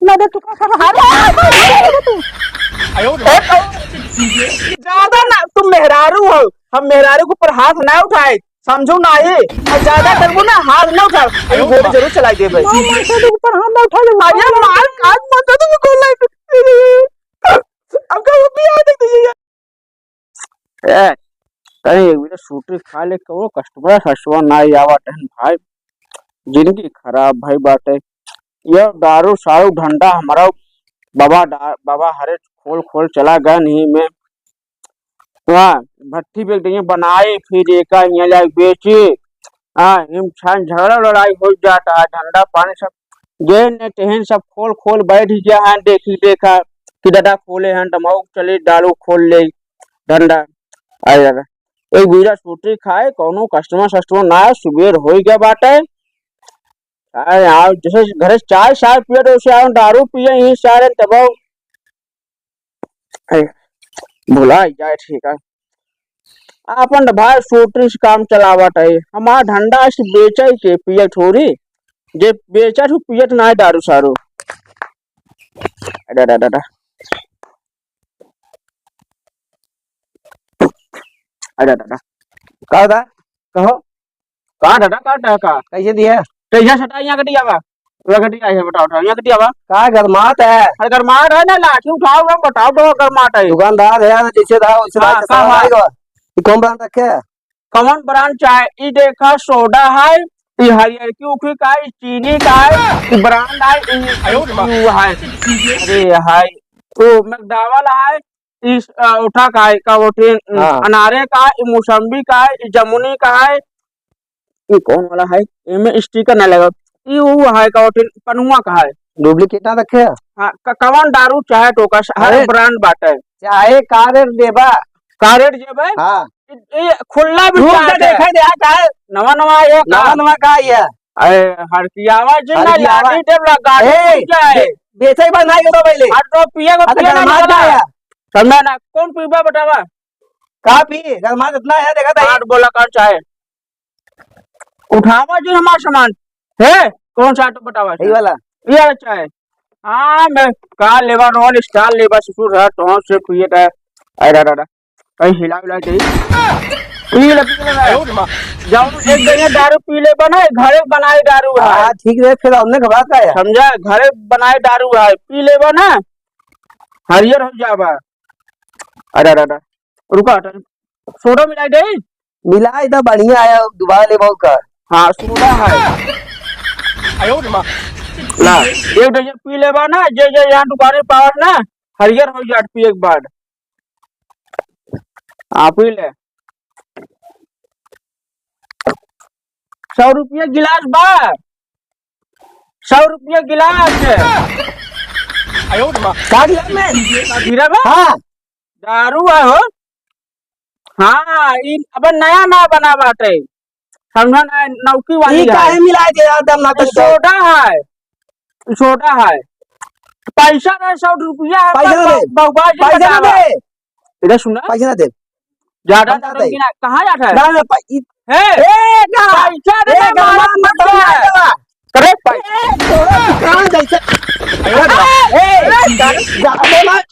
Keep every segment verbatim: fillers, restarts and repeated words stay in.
ना दे तू का कर रहा है? ए, ज्यादा ना, तुम मेहरारू हो, हम मेहरारू के ऊपर हाथ ना उठाए, समझो ना ये। और ज्यादा करबो ना, हाथ ना उठाओ। अरे गोड़ जरूर चलाई देबे। मार, मार, से ऊपर हाथ ना उठा ले। अरे मार, काट मत दो, तुम गोड़ लाइक। अब का वो भी आ जाती है। ए, तनी एक बेर सूटी खा ले, कौनो customer सस्टमर ना आवत है भाई, जिंदगी खराब भई बाटे। ये दारू सारू धंधा हमारा बाबा डा-, बाबा हरे खोल खोल चला गए नहीं में। हाँ, भट्ठी पे देंगे बनाए, फिर एका हियाँ जाके बेचे। हाँ, हिम छान झगड़ा लड़ाई हो जाता है, धंधा पानी सब जे ने तेहन सब खोल खोल बैठ गया है, देखी देखा कि दादा खोले हैं, दमाऊ चले दारू खोल ले धंधा। अरे दादा, एक बीरा सूटी खाए, कौनो customer सस्टमर ना आए, सुबेर हो गया बाटे। अरे आओ, जैसे घरे चाय साय पिए तो उसे आओ, दारू पिए ही सारे तब। अरे, भुला ही जाए, ठीक है। आपन तो भाई सूटी से काम चलावत है, हमार धंधा से बेचे के पिए थोड़ी, जे बेचत हूँ पियत ना है दारू सारू। अरे, अरे, अरे, अरे। अरे दादा। का होता? कहो। का दादा, का होता है, का? कैसे दिया? कैसे सटा यहाँ कटिया बा? वह कटिया है, बताओ, बताओ, यहाँ कटिया बा? का गरमात है? अरे गरमात है ना, लाठी उठाओ ना, बताओ तो गरमात है। दुकानदार है ना, जैसे था, वैसे हाँ, था, का चश्मा बा? लगाएगा। ये कौन brand रखे है? कौन brand चाहे? ई देखा, सोडा है, ई हरियर की उखी का है, ई चीनी का है, ई brand है, ई आयो रे माँ। यू है। अरे हाय, ओ McDowell है, इस, अ, उठा का है, का बोलते हैं, हाँ। अनारे का है, ई मौसम्बी का है, ई जमुनी का है, ई कौन वाला है? एमे sticker ना लगा, ई वो है, का बोलते हैं, पनुआ का है। Duplicate ना रखे? हाँ, क-, कवन दारू चाहे तो का, हर अरे, brand बाटे। चाहे का rate देबा? का rate देबे? हाँ। ई, ई खुल्ला भी रूप चाहे से देखे दे, आ चाहे नवा नवा ये का? नवा नवा का ये? अरे, हरकियावा जी ना हरकियावा। लाठी देब ला, गाड़ी ए, टूट जाए। बे-, बेचे के बाद ना करो पहले। आ तो पिए को अरे पिए ना गरमात निकला। का है? समझा ना, कौन पीबा बतावा? का पी? गरमात इतना है, देखा था ये। काट बोला का चाहे। उठावा जी हमार सामान। है? कौन सा तो बतावा? यही वाला। ये वाला चाहे। हाँ, मैं का लेबा, Royal Star लेबा, ससुर है, तो से पिए था। अरे दादा। कहीं हिला उला दे। पी ले, पी ले ना। जाओ, एक जने दारू पी लेबा ना, घरे बनाए दारू है। हाँ, ठीक रहे, फिर हमने घबरा का है? समझा, घरे बनाए दारू है, पी लेबा ना, हरियर हो जाबा। अरे, अरे, अरे, रुका, अरे, सोडा मिला दे। मिला इतना बढ़िया है, दोबारा लेबा का। हाँ, सोडा है। आयो रे माँ। ला, एक डजन पी लेबा ना, जे, जे यहाँ दुकाने पावत ना, हरियर हो जात पिए के बाद। आप ही ले। सौ रुपया गिलास बा, सौ रुपया गिलास। आयो रे माँ। का गिलास में? हीरा बा? हाँ। दारू है हो। हाँ, ई अब नया ना बना बाटे। समझा ना, नौकी वाली ई है। काहे मिला के यार, दम ना तो तो सोडा है, सोडा है। पैसा ना, सौ रुपया है, पैसा ना दे। बउआ जी पैसा ना बतावा। दे। इधर सुना। पैसा ना दे। ज्यादा हम जाते हैं। ना, कहाँ जाता है? ना, ना, पै-, इ-, हे, ए, ना। पैसा ए, दे, ना, गाना मत मत बजा। बजा। करे पैसा। ए, तोरा दुकान जैसे। ए, ए, ए, ज्यादा मत।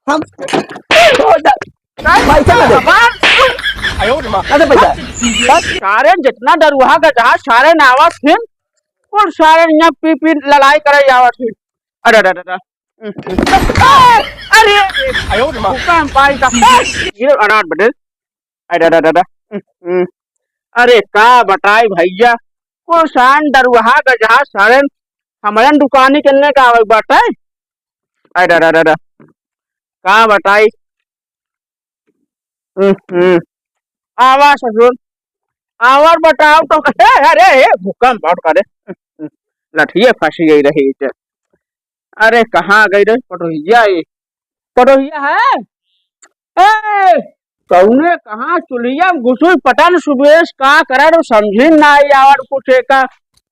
हम, पैसा ना दे। आयो रे माँ। ना दे पैसा। सारे जितना दरुहा का जहाज, सारे नावा फिर और सारे यहाँ पी पी लड़ाई करे जावत ही। अरे, अरे, अरे, अरे। अरे, आयो रे माँ। भूकंप आई का। ये अनाथ बटे। अरे, अरे, अरे, अरे। अरे, का बताई भैया, को शान दरुहा गजहा सारे हमारे दुकानी के ने का आवे बाटे। अरे, अरे, अरे, अरे। का बताई। हम्म, हम्म। आवा ससुर, आवर बताओ तो, हे, अरे, हे, भूकंप बहुत करे। लठिए फंसी गई रही इसे। अरे, कहाँ गई रे पटोहिया ये? पटोहिया है? ए, कौने कहाँ चुलिया में घुसुई पटन सुबेश का करे तो समझी ना आई आवर कुछ एका।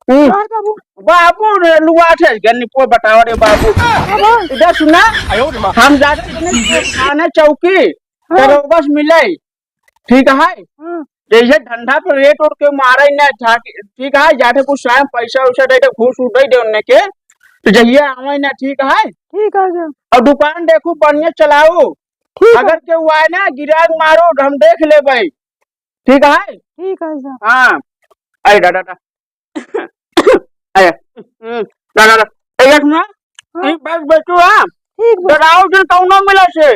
हम्म। बाबू। बाबू रे, लुआ थे, गन्नी को बताओ रे बाबू। बाबू। इधर सुना। आयो रे माँ। हम जाते थे थाने चौकी, हाँ। दरोगा से मिले, ठीक है? हाँ। जैसे धंधा पे रेट उठ के मारे न था, ठीक है? जाते कुछ टाइम पैसा वैसा दे दे, घूस उस दे दे उनने के, तो जहिया आवे ना, ठीक है? ठीक है सर। और दुकान देखू, बढ़िया चलाऊ। ठीक है। अगर केहू आए ना, गिराक मारू, हम देख लेबै। ठीक है? ठीक है सर। हाँ। अरे दादा, दादा। अरे, हम्म, दादा, दादा। ए, सुना? हाँ। ठीक बात बेचू, हाँ? ठीक बा। डराओ जिन कौनो मिला से।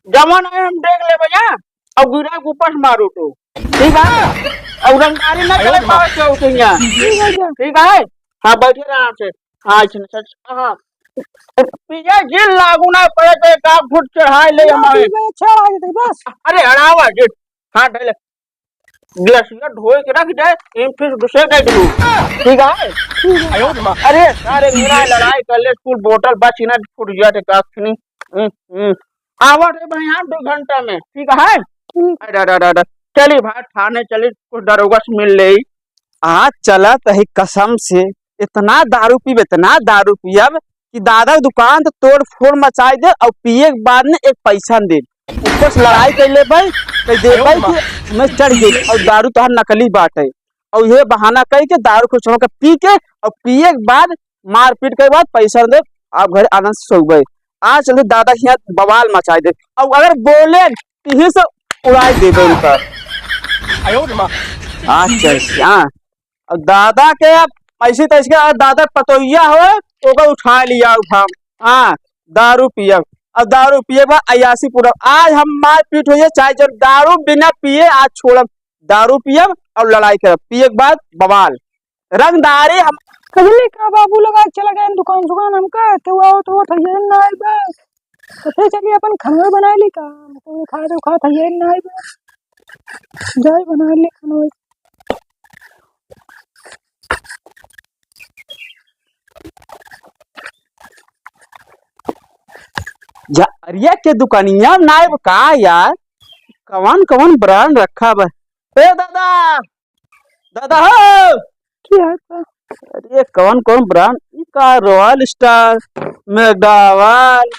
जवन है हम देख लेबै, हाँ? और गिराक ऊपर से मारू तो। ठीक है? और रंगदारी ना करे पावे केहू से यहाँ। ठीक है सर। ठीक है? हाँ, बैठे रहा आराम से। हाँ, अच्छा, अच्छा, हाँ। पिया जी लागू ना पड़े तो एक आध फुट चढ़ाई ले हाँ, हमारे। ठीक है, अच्छा, आ जाते बस। अरे, अड़ावा जी। हाँ, ढाई ले। गिलासिया ढोए के रख दे, इन फिर दूसरे दे दू। ठीक है? ठीक है। अरे, सारे मिला लड़ाई कर ले, स्कूल बोतल बच ना फुट जाते काखनी। हम्म, हम्म। आवत है भाई, हम दो घंटा में, ठीक है? ठीक। अरे, अरे, अरे, अरे। चली भाई, थाने चली, कुछ दरोगा से मिल ले। आज चला तही कसम से, इतना दारू पीब, इतना दारू पियब कि दादा दुकान तो तोड़ फोड़ मचाई दे और पिए के बाद में एक पैसा न दे। ऊपर से लड़ाई कर ले भाई, कर दे भाई कि मैं चढ़ गई और दारू तोहार नकली बाटे। और ये बहाना कह के दारू को छोड़ के पी के और पिए के बाद मारपीट के बाद पैसा न दे, आप घर आनंद से सोबे। आज चलते दादा के यहाँ बवाल मचाई दे। और अगर बोले, तो यही से उड़ाई देबे उनका। अच्छा, हाँ। और दादा के अब ऐसे तैसे के, और दादा पतोहिया हो, ओकर उठा लिया उठा। हाँ, दारू पियब। अब दारू पिए बा अयासी पूरा। आज हम मारपीट होइए, चाहे जब दारू बिना पिए आज छोड़ब। दारू पियब और लड़ाई करब। पिए के बाद बवाल। रंगदारी हम कजली का बाबू लोग आज चला गए दुकान सुकान हमका, तो वो तो वो थैया ना आए बस। तो फिर चलिए अपन खाना बना ली का, हम तो खा दो खा थैया ना आए बस। जाए बना ले खाना। जा, अरिया के दुकानिया नाइब का यार, कवन कवन ब्रांड रखा बा? ए दादा, दादा हो। क्या है का? अरे कवन कवन ब्रांड? ई का रॉयल स्टार, मैकडॉवेल,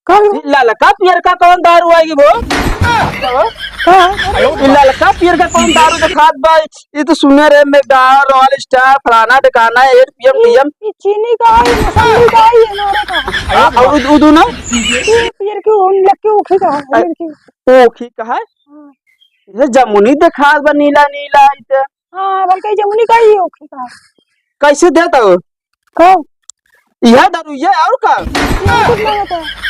का हो? ई ललका पियरका कवन दारू आई गई वो? का हो? का हो? ई ललका पियरका कवन दारू देखात बा? ई तो सुने रहे मैकडॉवेल, रॉयल स्टार, फलाना ठिकाना, एट पी एम, ई, डी एम। ई चीनी का है, मौसमी का है, ये नारे का है। आ, और उ, उ दोनों? ई पियर की, उन लग की ऊखी का है, आ, पियर की। ऊखी का है? हाँ। ये जमुनी देखात बा नीला नीला, ई तो। हाँ, बल्कि जमुनी का ही ऊखी का है। कैसे देता हो? का? यह दारू, ये और का? ये कुछ नहीं होता है।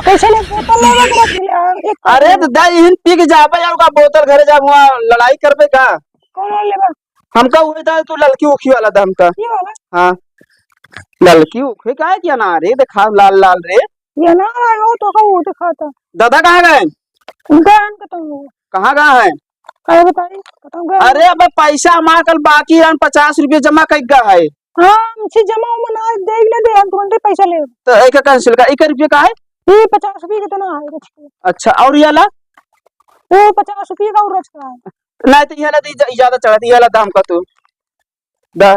कैसे ले बोतल लेवे के रख लिया? एक अरे तो दा, इहन पी के जाबे और का, बोतल घरे जाब, वहाँ लड़ाई करबे का? कौन वाला लेबा? हमका वही था, तू ललकी उखी वाला था हमका। ये वाला? हाँ। ललकी उखी का है कि अनार रे? देखा लाल लाल रे। ये अनार है, वो तो का वो दिखाता। दादा कहाँ गए? उनका आन खत्म हो गया। कहाँ गए हैं? अरे बताइए, खत्म गया। अरे अब पैसा हमार कल बाकी रहन, पचास रुपये जमा कर गया है। हाँ, हमसे जमा उमा ना देख ना दे, हम तुरंते पैसा ले। तो एक cancel का, एक रुपये का है? ये पचास रुपये कितना है, रख के। अच्छा, और ये वाला? वो पचास रुपये का और रख का है। नहीं तो ये वाला दे, ज्यादा चढ़ा, ये वाला दाम का तू दा।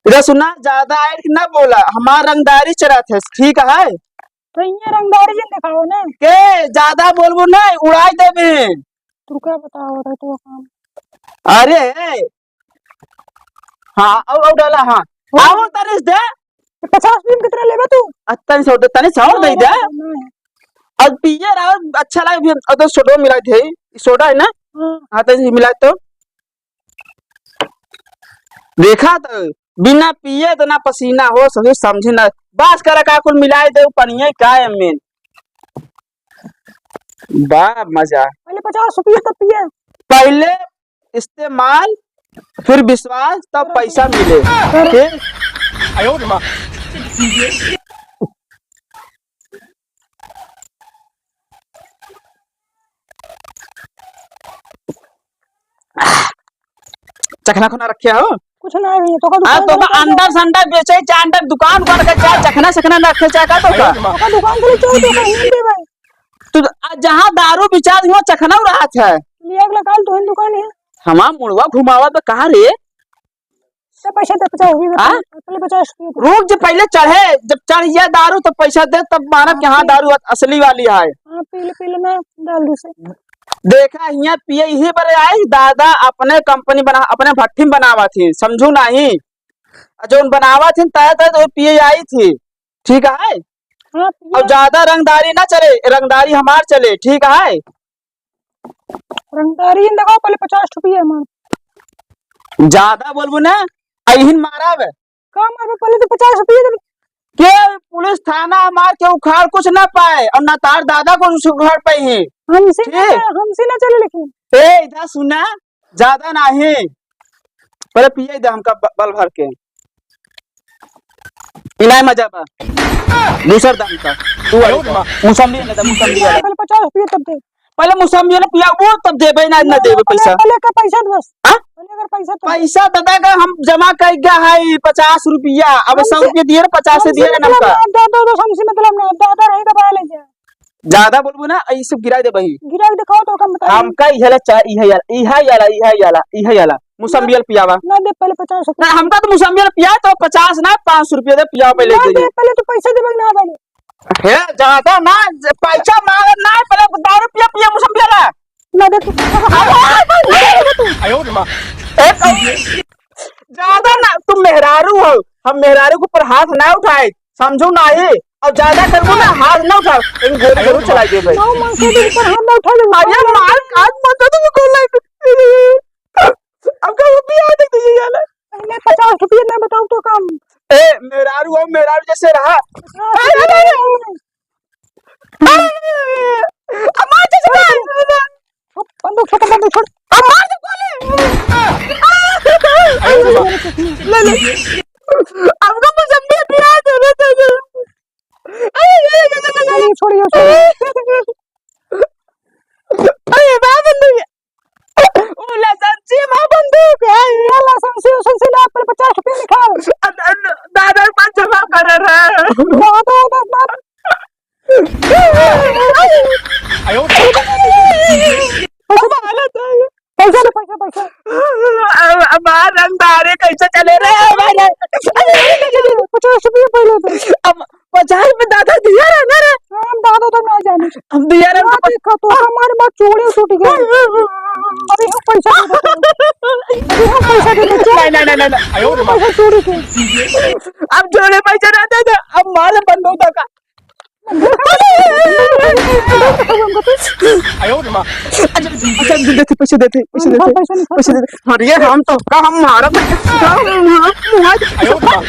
इधर सुना, ज्यादा ऐड ना बोला, हमार रंगदारी चढ़त है, ठीक है? तो ये रंगदारी जिन दिखाओ ना। के ज्यादा बोलबो नहीं, उड़ाई देबे। तू क्या बताओ रे, तो काम। अरे, हाँ, और, और डाला, हाँ। हाँ। और तनिस दे। पचास रुपये में कितना लेबे तू? आ, तनिस और दे, तनिस और दे दे। नहीं, नहीं। अब पिए रहो, अच्छा लगे फिर, और तो सोडा मिला दे, सोडा है ना? हाँ। हाँ, तनिस मिला तो। देखा तो, बिना पिए इतना पसीना हो, ससुर समझे ना। बस करा का कुल मिलाए दे, पनिया का है मेन। बा मजा। पहले पचास रुपये तब पिए। पहले इस्तेमाल, फिर विश्वास, तब पैसा मिले। फिर चखना खुना रखे हो? कुछ ना है, तो का आ, दुकान तो का खोले अंडा संडा बेचे, चाहे अंडा दुकान उकान का, चाहे चखना सकना रखे, चाहे का तो का? तो का दुकान खोले, चाहे तो का नहीं दे भाई। तू आ, जहाँ दारू बिचात हो, चखना रहा है। लिया अगला काल तो दुकान है। हमार मुड़वा घुमावा तो कहाँ रे? तो पैसा दे, पचास रुपये दे, आ? पहले पचास रुपये दे। रुक, जब पहले चढ़े, जब चढ़ गया दारू तो पैसा दे, तब मानब कि हाँ, हाँ, पी। दारू असली वाली है। हाँ, पी ले, पी ले, मैं डाल दूँ से। देखा, हियाँ पिए यही बरे आई, दादा अपने कंपनी बना, अपने भट्ठी में बनावा थी, समझू नहीं। जौन बनावा थी, तय तय तो पिए आई थी, ठीक है? हाँ, पिए। और ज्यादा रंगदारी ना चले, रंगदारी हमार चले, ठीक है? रंगदारी इन लगाओ, पहले पचास रुपया हमार। ज्यादा बोलबू ना, अहिन मारब। का मारबे? पहले तो पचास रुपया दे। के पुलिस थाना मार के उखाड़ कुछ ना पाए और ना तार दादा को कुछ उखाड़ पाई है। हमसे ना ठीक? चले, हमसे ना चले लेकिन। ए, इधर सुना, ज्यादा नहीं, पहले पिए दे हमका ब-, बल भर के। इनाय मजा बा। दूसर दाम का। तू वाले का। मौसम्बी ना दे, मौसम्बी वाला। पहले पचास रुपया तब दे। पहले मौसम्बी वाला पिया, वो तब देबे ना, ना देबे पहले, पैसा। पहले का पैसा दे बस। हाँ? पहले अगर पैसा तो पैसा दादा का हम जमा कर गया है पचास रुपया, अब हमसे, सौ रुपया दिए, पचास से हमसे दिए ना मतलब हमका। ना, दादा, दादा, हमसे मतलब ना, दादा रही दबा ले जा। ज्यादा बोलबू ना, ई सब गिराई देबही। गिराई देखाओ तो हम बताई। हमका इहे ला चाह, इहे याला, इहे याला, इहे याला, इहे याला। मौसम्बी वाला पियावा। ना दे, पहले पचास रुपया। ना, हमका तो मौसम्बी वाला पिया तो पचास ना, पाँच सौ रुपया दे, पियावा पहले ना दे दे। दे, पहले तो पैसा देबे ना पहले। हे, ज्यादा ना, ज-, पैसा मांगे ना, पहले दारू पिया, पिया मौसम्बी वाला। ना दे तू। ए, तो ज्यादा ना, तुम मेहरारू हो, हम मेहरारू के ऊपर हाथ ना उठाए, समझो ना ये। और ज्यादा करबो ना, हाथ ना उठाओ, इन गोली जरूर चला देबे। ना, मन से भी ऊपर हाथ ना उठा ले। अरे मार, काट मत दो, तुम गोली। अब का वो पिया दे दीजिए यार। पहले पचास रुपया ना बताओ तो काम। ए, मेहरारू हो, मेहरारू जैसे रहा। हाँ, अरे, अरे, अरे। अरे, अरे, अरे। अब मार दे, अरे, अरे, अरे। बंदूक छोड़, बंदूक छोड़। अब मार दे गोली। ले, ले। हमको मौसम्बी पिया दे, दे, दे, दे। अरे, अरे, अरे, अरे, अरे। छोड़िए, छोड़िए। अरे, बा बंदूक। ओ, लाइसेंसी मा बंदूक है। ये लाइसेंसी, लाइसेंसी ना, पर पचास रुपया निकाल। अ, अ, दादा, पाँच जमा कर रहे हैं। दादा, दादा, दादा। आयो। पैसा दे, पैसा, पैसा। अब हमार रंगदारी कैसे चले रे? पचास रुपया पहले दे। अब पचास रुपया दादा दिया रहा ना रे। हम दादा तो ना जाने। हम दिया रहा ना तो देखो तो हमारे बात चूड़ी टूट गई। अभी हम पैसा दे देते हैं। अभी हम पैसा दे देते हैं। नहीं, नहीं, नहीं, नहीं, नहीं। पैसा चूड़ी के। अब जोड़े पैसा रहते थे, अब मार बंदूक का। अच्छा, अच्छा, देते, पैसे देते, पैसे देते, पैसे देते। अरे, हम तो का, हम मारब, हम, हम, हम,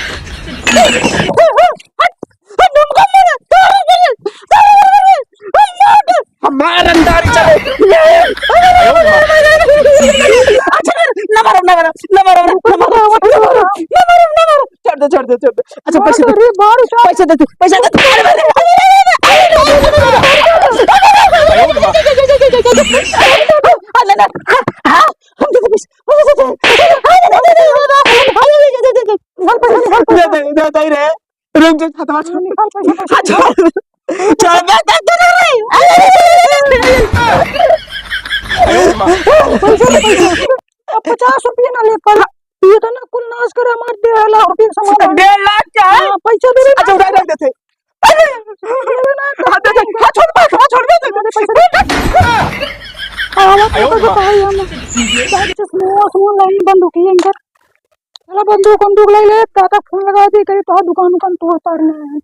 हमार रंगदारी चले। अच्छा, ना मारो, ना मारो, ना मारो, ना मारो, ना मारो, ना मारो, ना मारो। छोड़ दे, छोड़ दे, छोड़ दे। अच्छा, पैसे दे। अरे, बाहर उठा। पैसे दे तू, पैसे दे तू। अरे, अरे, अरे, अरे, अरे, ना, ना, हाँ, हाँ, हम दे दे पैसे, हम दे दे, हम दे दे, हम दे दे, हम दे दे, हम दे दे, हम दे दे। निकाल पैसा, निकाल पैसा। दे दे, दे दे रे। रुक जा, हाथवा छोड़। निकाल पैसा, पैसा। हाँ, छोड़। छोड़, दे, दे, दे, दे। पैसा, पैसा। अब पचास रुपया ना ले, पर ये तो ना कुल नाश करे हमार डेढ़ लाख रुपया सामान। डेढ़ लाख का है? हाँ, पैसा दे दे। अच्छा, उठा, उठा, उठा। अरे, अरे, ना, हाँ, दे दे। हाँ, छोड़, छोड़, छोड़, छोड़, दे दे। अरे, पैसा दे। हाँ, वो तो, तो भाई, हम बहुत चश्मा, वश्मा नहीं, बंदूक ही इनकर। चला, बंदूक, बंदूक ले ले, दादा फोन लगा दी, कही तो दुकान, उकान तोड़ तारना है।